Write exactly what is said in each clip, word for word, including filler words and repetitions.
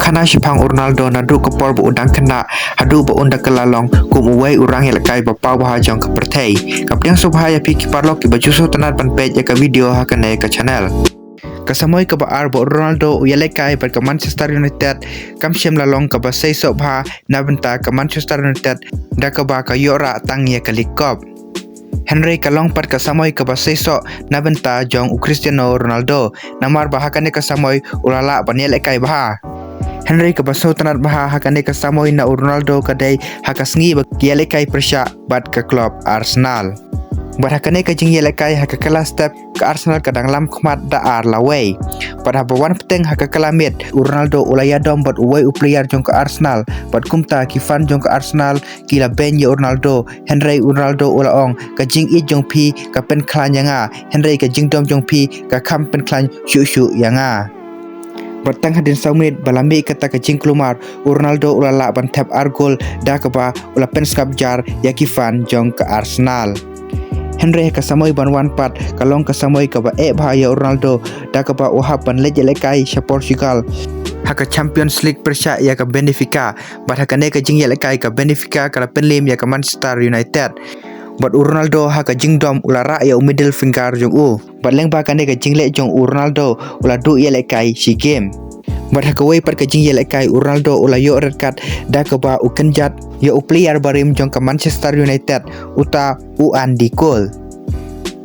khana shiphang u Ronaldo naduh ka por ba u dang khynnah haduh ba un da kylla long kum uwei u rangïalehkai ba paw bha jong ka pyrthei. Ka pdiang sngewbha ïa phi ki paralok kiba ju sngewtynnat ban peit ïa ka video ha kane ka channel. Ka samoi kaba ar ba u Ronaldo u ïalehkai bad ka Manchester United kam shym la long kaba seisoh bha na bynta ka Manchester United da kaba ka ïoh rah tang ïa ka League Cup. Hynrei ka long pat ka samoi kaba seisoh na bynta jong u Cristiano Ronaldo, namar ba ha kane ka samoi u la lah ban ïalehkai bha. Hynrei kaba sngewtynnat bha ha kane ka samoi na u Ronaldo ka dei ha ka sngi ba ki ïalehkai pyrshah bad ka klub Arsenal. Bad ha kane ka jingïalehkai ha ka kylla step ka Arsenal ka dang lam khmat da ar lawei. Bad haba wan bteng ha ka kylla miet u Ronaldo u la ïadom bad uwei u player jong ka Arsenal, bad kumta ki fan jong ka Arsenal ki la beiñ ïa u Ronaldo, hynrei u Ronaldo u la ong, ka jingïeit jong phi ka pynkhlaiñ ïa nga, hynrei ka jingdom jong phi ka kham pynkhlaiñ shuh shuh ïa nga. Bad tang hadien saw minit ba la mih kata ka jingkulmar, u Ronaldo u la lah ban thep ar gol da kaba u la pynsngap jar ïa ki fan jong ka Arsenal. Hynrei ha ka samoi ban wan pat ka long ka samoi kaba eh bha ïa u Ronaldo da kaba u hap ban leit ïalehkai sha Portugal ha ka Champions League pyrshah ïa ka Benfica. Bad ha kane ka jingïalehkai ka Benfica ka la pynliem ïa ka Manchester United. Bad u Ronaldo ha ka jingdom u la rah ïa u middle finger jong u. Bad lyngba kane ka jingleh jong u Ronaldo u la duh ïalehkai shi game. Bad ha kawei pat ka jingïalehkai u Ronaldo u la ïoh red card da kaba u kynjat ïa u player barim jong ka Manchester United, uta u Andy Cole.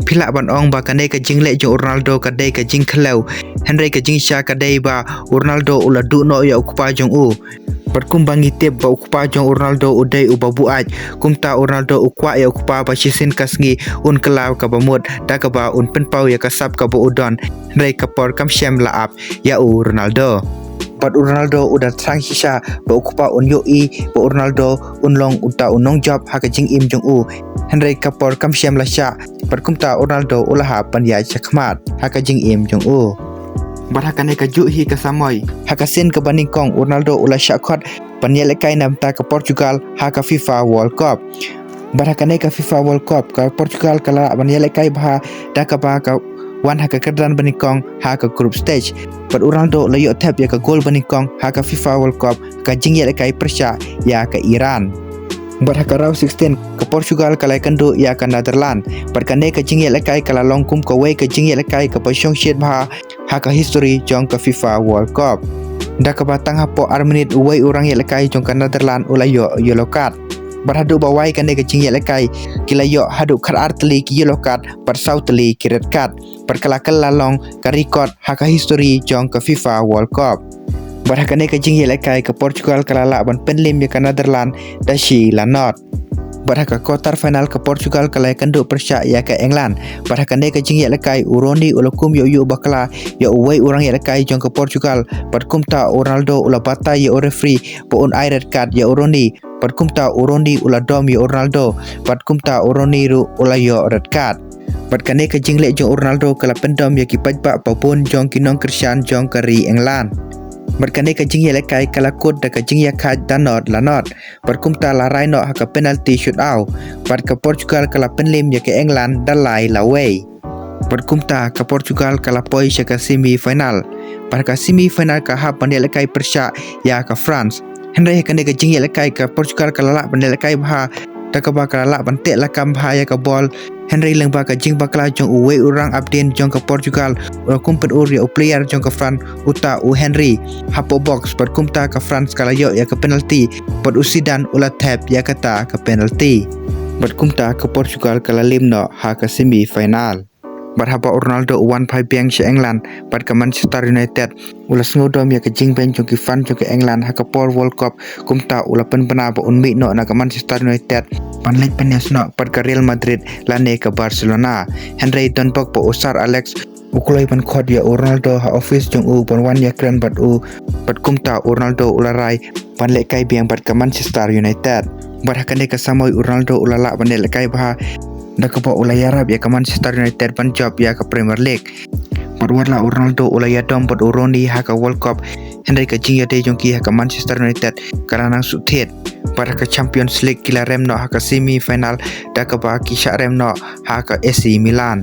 Phi lah ban ong ba kane ka jingleh jong u Ronaldo ka dei ka jingkhlaiñ, hynrei ka jingshisha ka dei ba u Ronaldo u la duh noh ïa u kpa jong u. Bad kumba ngi tip ba u kpa jong u Ronaldo u dei uba buaid, kumta u Ronaldo u kwah ïa u kpa ba shisien ka sngi un kylla kaba mut da kaba un pynpaw ïa ka sap kaba u don, hynrei ka por kam shym la ap ïa u Ronaldo. Bad u Ronaldo u da thrang shisha ba u kpa un ïohi ba u Ronaldo un long uta u nongjop ha ka jingim jong u, hynrei ka por kam shym la shah, bad kumta u Ronaldo u la hap ban ïaid shakhmat ha ka jingim jong u. Bad ha kane kajuh hi ka samoi, ha ka sien kaba nyngkong u Ronaldo u la shah khot ban ïalehkai na bynta ka Portugal ha ka FIFA World Cup. Bad ha kane ka FIFA World Cup ka Portugal ka la lah ban ïalehkai bha da kaba ka wan ha ka kyrdan banyngkong ha ka group stage. Bad u Ronaldo u la ïoh thep ïa ka gol banyngkong ha ka FIFA World Cup, ka jingïalehkai pyrshah ïa ka Iran. Bad ha ka round sixteen ka Portugal ka la ïakynduh ïa ka Netherlands. Bad kane ka jingïalehkai ka la long kum kawei ka jingïalehkai kaba shongshit bha ha ka history jong ka FIFA World Cup. Da kaba tang hapoh ar minit uwei u rangïalehkai jong ka Netherlands u la ïoh yellow card. Bad haduh ba wai kane ka jingïalehkai ki la ïoh haduh khatar tylli ki yellow card bad saw tylli ki red card. Bad ka la kylla long ka record ha ka history jong ka FIFA World Cup. Bad ha kane ka jingïalehkai ka Portugal ka la lah ban pynliem ïa ka Netherlands da shi la nod. Bad ha ka quarter final ka Portugal ka la ïakynduh pyrshah ïa ka England. Bad ha kane ka jingïalehkai u Rooney u la kum ïa u ïuh bakla ïa uwei u rangïalehkai jong ka Portugal. Bad kumta u Ronaldo u la batai ïa u referee ba un ai red card ïa u Rooney. Bad kumta u Rooney u la dom ïa u Ronaldo. Bad kumta u Rooney ruh u la ïoh red card. Bad kane ka jingleh jong u Ronaldo ka la pyndom ïa ki paidbah ba bun jong ki nongkyrshan jong ka ri England. Bad kane ka jingïalehkai ka la kut da ka jingïakhaid da nod la nod. Bad kumta la rai noh ha ka penalty shootout. Bad ka Portugal ka la pynliem ïa ka England da lai lawei. Bad kumta ka Portugal ka la poi sha ka semi final. Bad ka semi final ka hap ban ïalehkai pyrshah ïa ka France. Hynrei ha kane ka jingïalehkai ka Portugal ka la lah ban ïalehkai bha da kaba ka la lah ban teh lakam bha ïa ka bol. Hynrei lyngba ka jingbakla jong uwei u rangap dien jong ka Portugal u la kum pynur ïa u player jong ka France uta u Henry hapoh box. Bad kumta ka France ka la ïoh ïa ka penalty bad u Zidane u la thep ïa kata ka penalty. Bad kumta ka Portugal ka la liem noh ha ka semi final. Bad haba u Ronaldo u wan phai biang sha England bad ka Manchester United u la sngewdom ïa ka jingbeiñ jong ki fan jong ka England ha ka por World Cup. Kumta u la pynbna ba un mih noh na ka Manchester United ban leit pynïasnoh bad ka Real Madrid lane ka Barcelona. Hynrei don bok ba u Sir Alex u kloi ban khot ïa u Ronaldo ha office jong u ban wan ïakren bad u. Bad kumta u Ronaldo u la rai ban lehkai biang bad ka Manchester United. Bad ha kane ka samoi u Ronaldo u la lah ban lehkai bha da kaba u la ïarap ïa ka Manchester United ban jop ïa ka Premier League. Bad wat la u Ronaldo u la ïadom bad u Rooney ha ka World Cup, hynrei ka jingïadei jong ki ha ka Manchester United ka la nang shu thied. Bad ha ka Champions League ki la rem noh ha ka semi final da kaba ki shah rem noh ha ka A C Milan.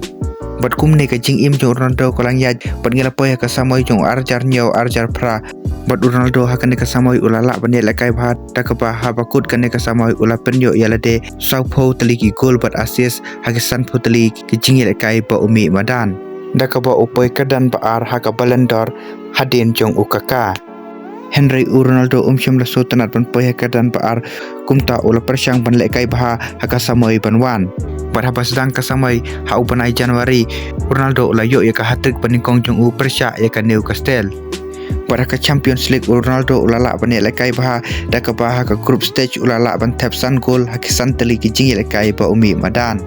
Bad kumne ka jingim jong u Ronaldo ka la ïaid, bad ngi la poi ha ka samoi jong u ar hajar hynñiew ar hajar phra. Bad u Ronaldo ha kane ka samoi u la lah ban ïalehkai bha, da kaba haba kut kane ka samoi u la pynïoh ïa lade sawphew tylli ki gol bad assist ha ki sanphew tylli ki jingïalehkai ba u mih madan. Da kaba u poi kyrdan ba ar ha ka Ballon d'Or hadien jong u Kaka. Hynrei u Ronaldo um shym la sngewtynnat ban poi ha ka kyrdan ba ar, kumta u la pyrshang ban lehkai bha ha ka samoi ban wan. Bad haba sdang ka samoi ha u bnai January, u Ronaldo u la ïoh ïa ka hat-trick ba nyngkong jong u pyrshah ïa ka Newcastle. Bad ha ka Champions League u Ronaldo u la lah ban ïalehkai bha, da kaba ha ka group stage u la lah ban thep san gol ha ki san tylli ki jingïalehkai ba u mih madan.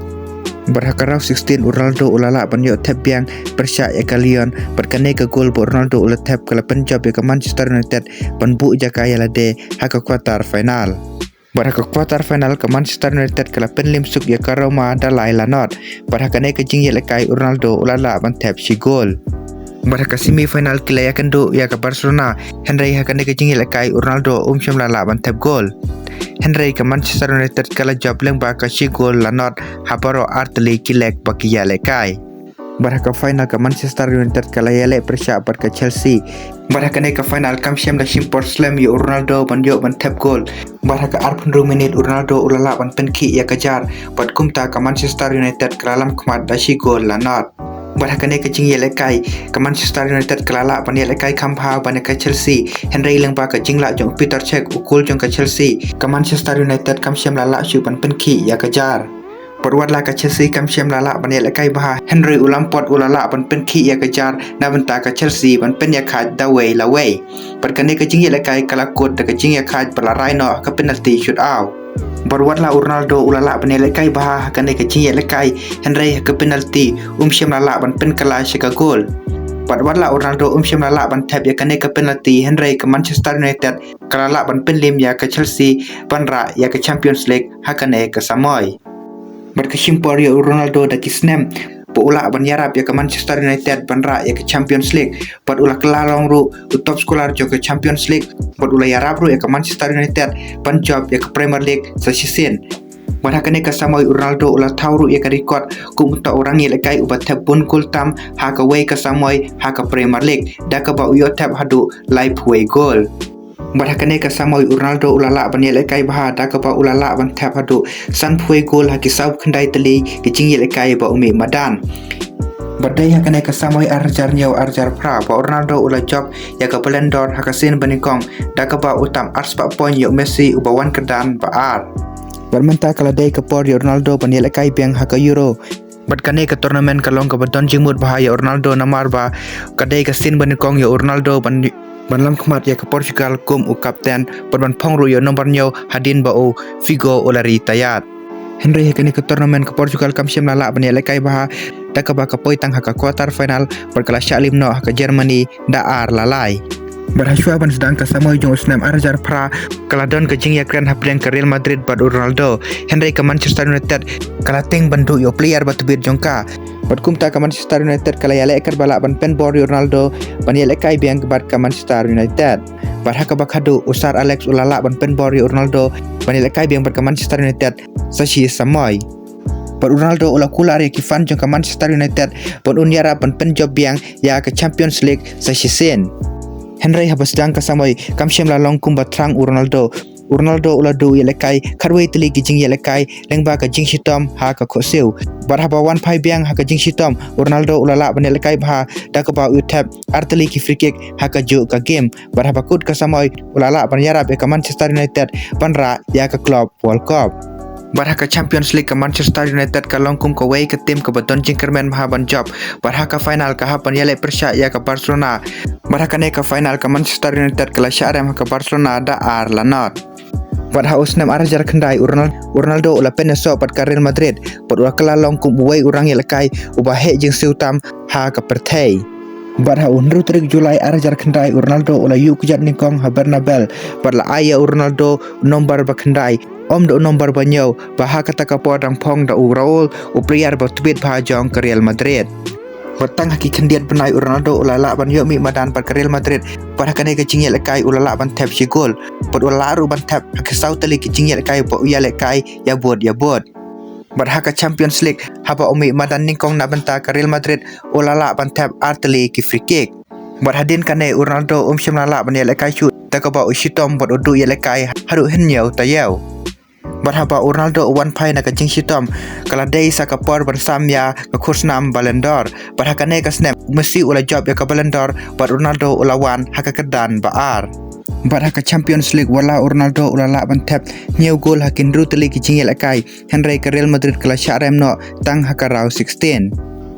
Bad ha ka round sixteen u Ronaldo u la lah ban ïoh thep biang pyrshah ïa ka Lyon, bad kane ka gol ba u Ronaldo u la thep ka la pynjop ïa ka Manchester United ban buh jaka ïa lade ha ka quarter final. Bad ha ka quarter final ka Manchester United ka la pynlim suk ïa ka Roma da lai la nod. Bad ha kane ka jingïalehkai u Ronaldo u la lah ban thep shi gol. Bad ha ka semi final ki la ïakynduh ïa ka Barcelona, hynrei ha kane ka jingïalehkai u Ronaldo um shym la lah ban thep gol. Hynrei ka Manchester United ka la jop lyngba ka shi gol la nod ha baroh ar tylli ki lek ba ki ïalehkai. Bad ha ka final ka Manchester United ka la ïaleh pyrshah bad ka Chelsea. Bad ha kane ka final kam shym la shim por slem ïa u Ronaldo ban ïoh ban thep gol. Bad ha ka arphew hynriew minit u Ronaldo u la lah ban pynkhih ïa ka jar, bad kumta ka Manchester United ka la lam khmat da shi gol la nod. Bad ha kane ka jingïalehkai ka Manchester United ka la lah ban ïalehkai kham bha ban ïa ka Chelsea, hynrei lyngba ka jinglah jong u Petr Cech u kul jong ka Chelsea, ka Manchester United kam shym la lah shuh ban pynkhih ïa ka jar. Bad wat la ka Chelsea kam shym la lah ban ïalehkai bha, hynrei u Lampard u la lah ban pynkhih ïa ka jar na bynta ka Chelsea ban pynïakhaid da wei la wei. Bad kane ka jingïalehkai ka la kut da ka jingïakhaid ba la rai noh ha ka penalty shootout. Bad wat la u Ronaldo u la lah ban ïalehkai bha ha kane ka jingïalehkai, hynrei ha ka penalty um shym la lah ban pynkylla sha ka gol. Bad wat la u Ronaldo um shym la lah ban thep ïa kane ka penalty, hynrei ka Manchester United ka la lah ban pynlim ïa ka Chelsea ban rah ïa ka Champions League ha kane ka samoi. Bad ka shim por ïa u Ronaldo da ki snem ba u lah ban ïarap ïa ka Manchester United ban rah ïa ka Champions League. Bad u la kylla long ruh u top scorer jong ka Champions League. Bad u la ïarap ruh ïa ka Manchester United ban jop ïa ka Premier League sa shisien. Bad ha kane ka samoi u Ronaldo u la thaw ruh ïa ka record kum uta u nongïalehkai uba thep bun gol tam ha kawei ka samoi ha ka Premier League, da kaba u ïoh thep haduh laiphew wei gol. Bad ha kane ka samoi u Ronaldo u la lah ban ïalehkai bha, da kaba u la lah ban thep haduh sanphew wei gol ha ki sawphew khyndai tylli ki jingïalehkai ba u mih madan. Bad dei ha kane ka samoi ar hajar hynñiew ar hajar phra ba u Ronaldo u la jop ïa ka Ballon d'Or ha ka sien ba nyngkong, da kaba u tam arspah point ïa u Messi uba wan kyrdan ba ar. Bad mynta ka la dei ka por ïa u Ronaldo ban ïalehkai biang ha ka Euro. Bad kane ka tournament ka long kaba don jingmut bha ïa u Ronaldo, namar ba ka dei ka sien ba nyngkong ïa u Ronaldo ban, ban lam khmat ïa ka Portugal kum u captain, bad ban phong ruh ïa u nombar hynñiew hadien ba u Figo u la retire. Hynrei ha kane ka tournament ka Portugal kam shym la lah ban ïalehkai bha, da kaba ka poi tang ha ka quarter final bad ka la shah lim noh ha ka Germany da ar la lai. Bad hashwa ban sdang ka samoi jong u snem ar hajar phra, ka la don ka jingïakren hapdeng ka Real Madrid bad u Ronaldo. Hynrei ka Manchester United ka la tieng ban duh ïa u player ba tbit jong ka. Bad kumta ka Manchester United ka la ïaleh katba lah ban pynbor ïa u Ronaldo ban ïalehkai biang bad ka Manchester United. Bad ha kaba khadduh u Sir Alex u la lah ban pynbor ïa u Ronaldo ban ïalehkai biang bad ka Manchester United sa shi samoi. Bad u Ronaldo u la kular ïa ki fan jong ka Manchester United ban un ïarap ban pynjop biang ïa ka Champions League sa shisien. Hynrei haba sdang ka samoi kam shym la long kumba thrang u Ronaldo. U Ronaldo u la duh ïalehkai khatwei tylli ki jingïalehkai lyngba ka jingshitom ha ka khohsiew. Bad haba wan phai biang ha ka jingshitom u Ronaldo u la lah ban ïalehkai bha da kaba u thep ar tylli ki free kick ha kajuh ka game. Bad haba kut ka samoi u la lah ban ïarap ïa ka Manchester United ban rah ïa ka Club World Cup. Bad ha ka Champions League ka Manchester United ka long kum kawei ka team kaba don jingkyrmen bha ban jop. Bad ha ka final ka hap ban ïaleh pyrshah ïa ka Barcelona. Bad ha kane ka final ka Manchester United ka la shah rem ha ka Barcelona da ar la nod. Bad ha u snem ar hajar khyndai u Ronal-, u Ronaldo u la pynïasoh bad ka Real Madrid. Bad u la kylla long kum uwei u nongïalehkai uba heh jingsiew tam ha ka pyrthei. Bad ha u hynriew tarik July ar hajar khyndai u Ronaldo u la ïuh kjat nyngkong ha Bernabeu. Bad la ai ïa u Ronaldo u nombar ba khyndai, ym da u nombar ba hynñiew, ba ha kata ka por dang phong da u Raul, u player ba tbit bha jong ka Real Madrid. Bad tang ha ki khyndiat bnai u Ronaldo u la lah ban ïoh mih madan bad ka Real Madrid. Bad ha kane ka jingïalehkai u la lah ban thep shi gol. Bad u la lah ruh ban thep ha ki saw tylli ki jingïalehkai ba u ïalehkai ïa bud ïa bud. Bad ha ka Champions League, haba u mih madan nyngkong na bynta ka Real Madrid, u la lah ban thep ar tylli ki free kick. Bad hadien kane u Ronaldo um shym la lah ban ïalehkai shuh da kaba u shitom bad u duh ïalehkai haduh hynñiew taïew. Bad haba u Ronaldo u wan phai na ka jingshitom, ka la dei sa ka por ban sam ïa ka khusnam Ballon d'Or. Bad ha kane ka snem u Messi u la jop ïa ka Ballon d'Or, bad u Ronaldo u la wan ha ka kyrdan ba ar. Bad ha ka Champions League, wat la u Ronaldo u la lah ban thep hynñiew gol ha ki hynriew tylli ki jingïalehkai, hynrei ka Real Madrid ka la shah rem noh tang ha ka round sixteen.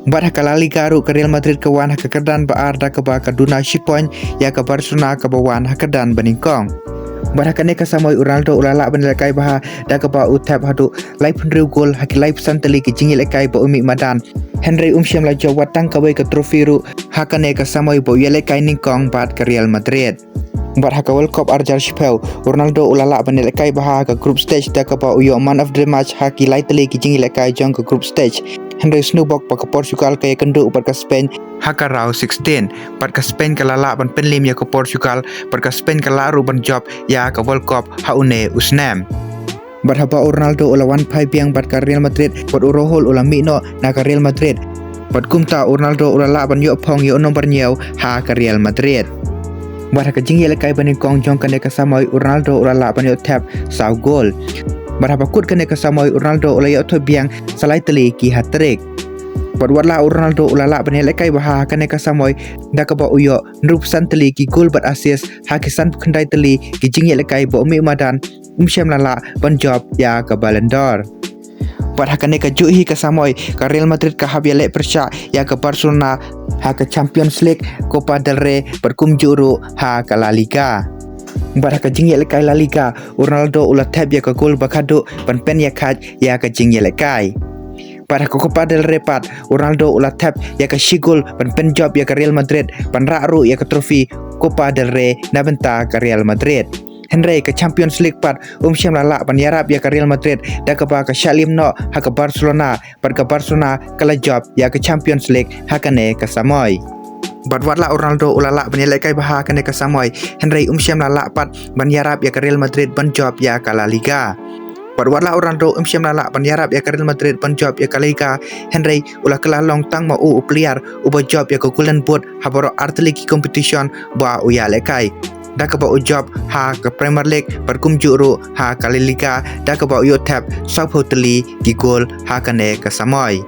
Bad ha ka La Liga ruh ka Real Madrid ka wan ha ka kyrdan ba ar da kaba ka duna shi point ïa ka Barcelona kaba wan ha ka kyrdan ba nyngkong. Bad ha kane ka samoi u Ronaldo u la lah ban ïalehkai bha da kaba u thep haduh laiphew hynriew gol ha ki laiphew san tylli ki jingïalehkai ba u mih madan. Hynrei um shym la jop wat tang kawei ka trophy ruh ha kane ka samoi ba u ïalehkai nyngkong bad ka Real Madrid. Bad ha ka World Cup ar hajar shiphew, u Ronaldo u la lah ban ïalehkai bha ha ka group stage da kaba u ïoh man of the match ha ki lai tylli ki jingïalehkai jong ka group stage. Hynrei sngewbok ba ka Portugal ka ïakynduh bad ka Spain ha ka round sixteen. Bad ka Spain ka la lah ban pynliem ïa ka Portugal, bad ka Spain ka lah ruh ban jop ïa ka World Cup ha une u snem. Bad haba u Ronaldo u la wan phai biang bad ka Real Madrid, bad u Rahul u la mih noh na ka Real Madrid. Bad kumta u Ronaldo u la lah ban ïoh phong ïa u nombar hynñiew ha ka Real Madrid. Bad ha ka jingïalehkai ba nyngkong jong kane ka samoi u Ronaldo u la lah ban ïoh thep saw gol. Bad haba kut kane ka samoi u Ronaldo u la ïoh thep biang sa lai tylli ki hat-trick. Bad wat la u Ronaldo u la lah ban ïalehkai bha ha kane ka samoi da kaba u ïoh hynriewphew san tylli ki gol bad assist ha ki sanphew khyndai tylli ki jingïalehkai ba u mih madan, um shym la lah ban jop ïa ka Ballon d'Or. Bad ha kane kajuh hi ka samoi ka Real Madrid ka hap ïaleh pyrshah ïa ka Barcelona ha ka Champions League, Copa del Rey bad kumjuh ruh ha ka La Liga. Bad ha ka jingïalehkai La Liga u Ronaldo u la thep ïa ka gol ba khatduh ban pynïakhaid ïa ka jingïalehkai. Bad ha ka Copa del Rey pat u Ronaldo u la thep ïa ka shi gol ban pynjop ïa ka Real Madrid ban rah ruh ïa ka trophy Copa del Rey na bynta ka Real Madrid. Hynrei ka Champions League pat um shym la lah ban ïarap ïa ka Real Madrid da kaba ka shah liem noh ha ka Barcelona, bad ka Barcelona ka la jop ïa ka Champions League ha kane ka samoi. Bad wat la u Ronaldo u la lah ban ïalehkai bha ha kane ka samoi, hynrei um shym la lah pat ban ïarap ïa ka Real Madrid ban jop ïa ka La Liga. Bad wat la u Ronaldo um shym la lah ban ïarap ïa ka Real Madrid ban jop ïa ka La Liga, hynrei u la kylla long tang ma u u player uba jop ïa ka Golden Boot ha baroh ar tylli ki competition ba u ïalehkai. Da kaba u jop ha ka Premier League bad kumjuh ruh ha ka La Liga, da kaba u ïoh thep sawphew tylli ki gol ha kane ka samoi.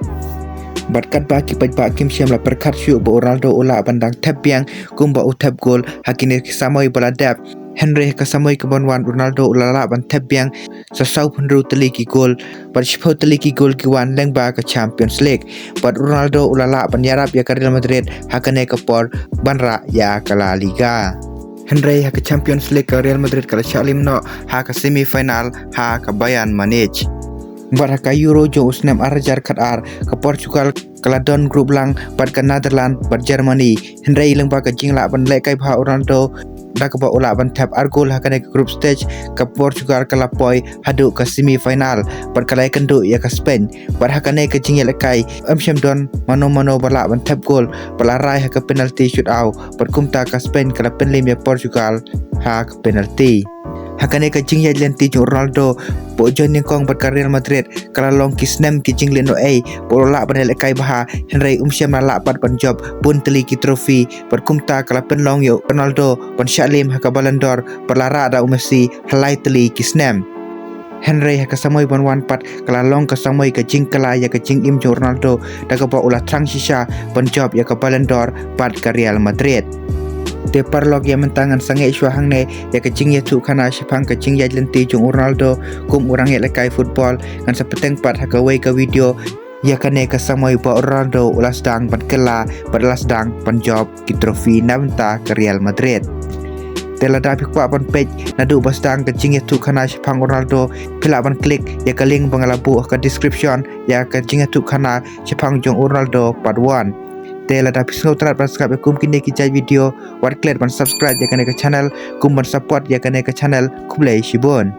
Bad katba ki paidbah kim shym la pyrkhat shuh ba u Ronaldo u lah ban dang thep biang kumba u thep gol ha kine ki samoi ba la dep. Hynrei ha ka samoi kaban wan u Ronaldo u la lah ban thep biang sa sawphew hynriew tylli ki gol, bad shiphew tylli ki gol ki wan lyngba ka Champions League. Bad u Ronaldo u la lah ban ïarap ïa ka Real Madrid ha kane ka por ban rah ïa ka La Liga. Hynrei ha ka Champions League ka Real Madrid ka la shah liem noh ha ka semi final ha ka Bayern Munich. Bad ha ka Euro jong u snem ar hajar khatar ka Portugal ka la don group lang bad ka Netherlands bad Germany. Hynrei lyngba ka jinglah ban lehkai bha u Ronaldo da kaba u lah ban thep ar gol ha kane ka group stage, ka Portugal ka la poi haduh ka semi final bad ka la ïakynduh ïa ka Spain. Bad ha kane ka jingïalehkai um shym don mano mano ba lah ban thep gol, ba la rai ha ka penalty shootout, bad kumta ka Spain ka la pynliem ïa Portugal ha ka penalty. Ha kane ka jingïaid lynti jong u Ronaldo ba u join nyngkong bad ka Real Madrid ka la long ki snem ki jinglehnohei ba u la lah ban ïalehkai bha, hynrei um shym la lah pat ban jop bun tylli ki trophy, bad kumta ka la pynlong ïa u Ronaldo ban shah liem ha ka Ballon d'Or bad la rah da u Messi ha lai tylli ki snem. Hynrei ha ka samoi ban wan pat ka la long ka samoi ka jingkylla ïa ka jingim jong u Ronaldo da kaba u la thrang shisha ban jop ïa ka Ballon d'Or bad ka Real Madrid. Te paralok, ïa mynta ngan sangeh shuwa hangne ïa ka jingïathuhkhana shaphang ka jingïaid lynti jong u Ronaldo kum u nongïalehkai football. Ngan sa bteng pat ha kawei ka video ïa kane ka samoi ba u Ronaldo u la sdang ban kylla bad u la sdang ban jop ki trophy na bynta ka Real Madrid. Te lada phi kwah ban peit naduh ba sdang ka jingïathuhkhana shaphang u Ronaldo, phi lah ban klik ïa ka link ba nga la buh ha ka description ïa ka jingïathuhkhana shaphang jong u Ronaldo part one. Te lada phi sngewtynnat ban sngap ïa kum kine ki jait video, wat klet ban subscribe ïa kane ka channel kum ban support ïa kane ka channel. Khublei shibun.